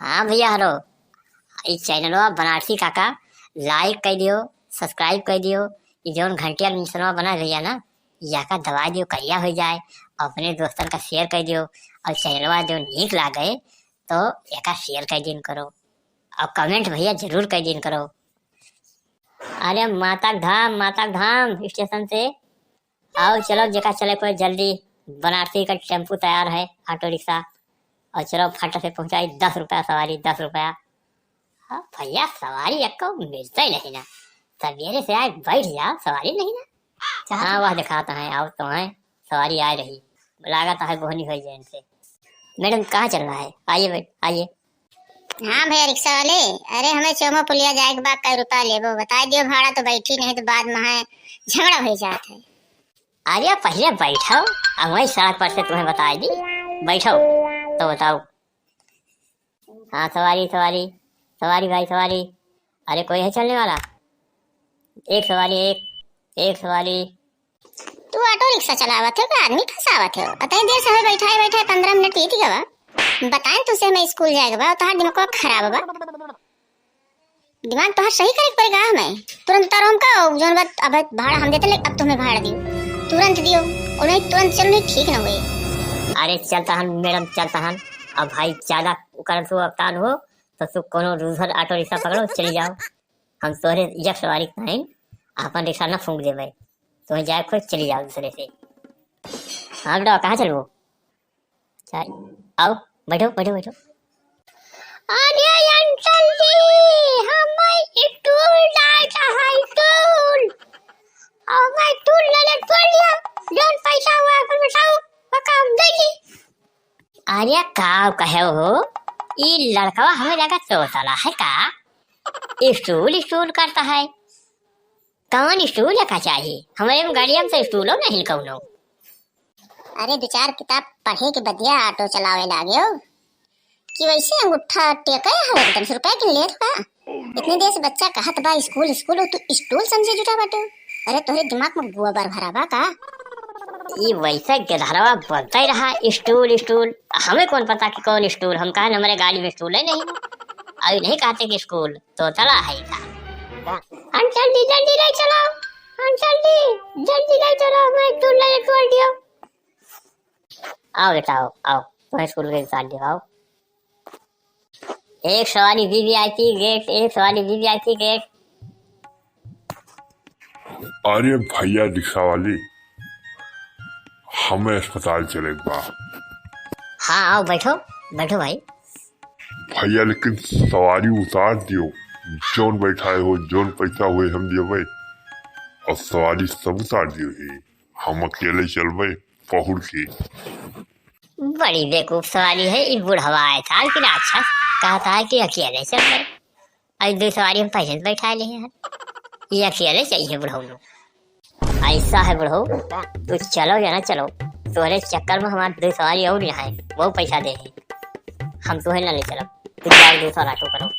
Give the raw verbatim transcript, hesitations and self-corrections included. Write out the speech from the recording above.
हाँ भइया, हेलो, ई चैनलवा बनारसी काका like कइ दियो, subscribe कइ दियो। ई जौन घंटिया के निशनवा बना भइया ना, यहका दबाइ दियो, करिया होइ जाए। अपने दोस्तन का share कइ दियो, और चैनलवा जो नीक लागे तो एका share कइ दिन करो, और comment भइया जरूर कइ दिन करो। अरे माता के धाम, माता के धाम स्टेशन से आओ, चलो, जेका चले कोई जल्दी, बनारसी का टेम्पू तैयार है, ऑटो रिक्शा, और चलो फट से पहुँचाई, दस रुपया सवारी, दस रुपया। हाँ भइया, सवारी एक्को मिलता ही नहीं ना, सवेरे से आए बैठ जाओ, सवारी नहीं ना। हाँ, वह दिखाता है, आओ तो है, सवारी आ रही, लागत है बोहनी हो जाए इनसे। मैडम, कहाँ चलना है? आइए, बैठ, आइए। हाँ भइया रिक्शा वाले, अरे हमें चौमा पुलिया जाए के बा, कई रुपया लेबो बताइ दियो, भाड़ा तो बैठी नहीं तो बाद में है झगड़ा होइ जात है। अरे पहिले बैठो, अब वही सड़क पर से तुम्हें बताइ दी, बैठो तो बताओ। हाँ सवारी, सवारी, सवारी भाई सवारी, अरे कोई है चलने वाला? एक सवारी, एक, एक सवारी। तू ऑटो रिक्शा चलावत हो का? आदमी फंसावत हो? अतने देर से हमें बैठाए बैठाए पन्द्रह मिनट बीत गवा। बताएं तुसे हमें स्कूल जाए के बा, तोहार दिमाग खराब बा। दिमाग तोहार सही करे के पड़ेगा हमें। तुरंत उतारो हमका, जौन बात अब भाड़ा हम देते ले, अब तुम्हें भाड़ा दियो। तुरंत दियो। और नहीं तुरंत चलो, नहीं ठीक ना हुए। अरे चलता हन मैडम, चलता हन। अब भाई ज्यादा करत हो, अवतान हो, तो तू कोनो दूसर ऑटो रिक्शा पकड़ो, चली जाओ। हम तोहरे एक सवारी के ताईं आपन रिक्शा ना फूंक देबे। तुम्हें जाए खुद चली जाओ दूसरे से। हाँ बेटा, कहाँ चलबो? अच्छा, आओ, बैठो, बैठो, बैठो। अरे अंकल जी, हमें स्टूल जाए है, स्टूल। हमें स्टूल ले ले, स्टूल लिया। जौन पैसा हुआ, अपन बताओ, पक्का हम दे दी। अरे का कहे हो, ई लड़कवा हमें लगा तोतला है का? स्टूल, स्टूल करता है। कौन स्टूल का चाहिए? हमारे में गाड़िया में तो स्टूलो नहीं कौनो। अरे दो चार किताब पढ़े के बदिया ऑटो चलावे लागे हो कि वैसे अंगूठा टेके हो एकदम से रुपया गिन लेत बा। इतने देर से बच्चा कहत बा स्कूल स्कूल, तू स्टूल समझे जुटा बाटे। अरे तोहरे दिमाग में गोबर भरा बा का? ई वैसे गेधरवा बोलता ही रहा स्टूल स्टूल, हमें कौन पता कि कौन स्टूल, हम कहा हमारे गाड़ी में स्टूल है नहीं, अभी नहीं कहते कि स्कूल। तो चला है इधर। अंकल जी, जल्दी ले चलो। अंकल जी, जल्दी ले चलो, मैं झूला ले छोड़ दियो। आओ बेटा, आओ, आओ, तुम्हें स्कूल के उतार दियो, आओ। एक सवारी वीवीआईपी गेट, एक सवारी वीवीआईपी गेट। अरे भैया रिक्शा वाली, हमें अस्पताल चले के बा। हाँ, आओ, बैठो, बैठो भाई। भैया, लेकिन सवारी उतार दियो, जौन बैठाए हो, जौन पैसा हुए हम देबे, और सवारी सब उतार दियो ही, हम अकेले चलबे पहुड़ के। बड़ी बेवकूफ सवारी है, ई बुढ़वा है था कि राक्षस, कहता है कि अकेले चलबे, और दो सवारी हम पहले से बैठा लिए हैं, ये अकेले चाहिए बुढ़ऊ लोग। ऐसा है बुढ़ऊ, तू चलो या ना चलो, तोहरे चक्कर में हमार दो सवारी और यहाँ है, वो पैसा दे है, हम तुम्हें ना ले चलो, तू जाओ दूसरा ऑटो करो।